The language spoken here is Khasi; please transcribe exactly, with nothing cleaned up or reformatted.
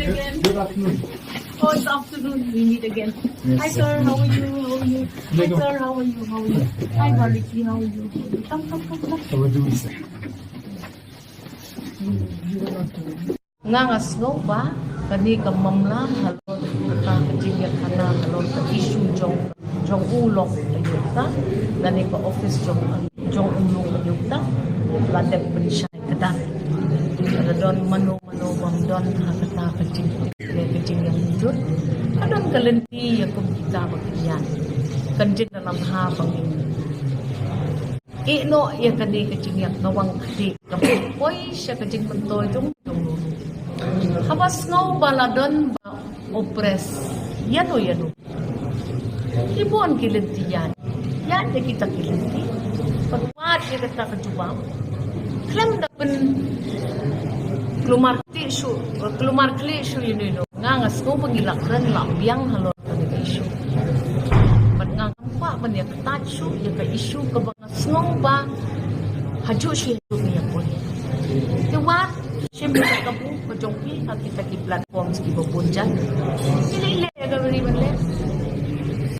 Again. Good afternoon. Oh, it's afternoon. We meet again. Yes, hi, sir. How are you? How are you? Hi, sir. How are you? How are you? Hi, Variki. How are you? Come, come, come, come. How are you, sir? Nga nga sngew ba kane ka mamla halor kata ka jingïakhana halor ka issue jong jong u long ayuk ta, lane ka office jong jong u long ayuk ta la dep pynshai kdar. Lada don mano mano bym don ha kata ka jingtip ne ka jingïamynjur, ka don ka lynti ïa kum kita ba ki ïa kan jin dalam ha ba ngin ïeh noh ïa kane ka jingïap nga wan kti kaba poi sha ka jingmyntoi jong jong u. Haba sngew ba la don ba oppress ïa no ïa no, ki bun ki lynti ïa ïa ïa kita ki lynti. Pat pat ïa kata ka jubab khlem da pyn klumar kti shu klumar kli shu ïa no ïa no. Nga nga sngew ba ngi la kren la biang halor kane ka issue. Bad nga ngam kwah ban ïa ktah shu ïa ka issue kaba nga sngew ba ha juh shi ha juh ngi ïa poi. Te wat shim ïa ka kabu ka jong phi ha kita ki platforms kiba bun jan. Ki leh leh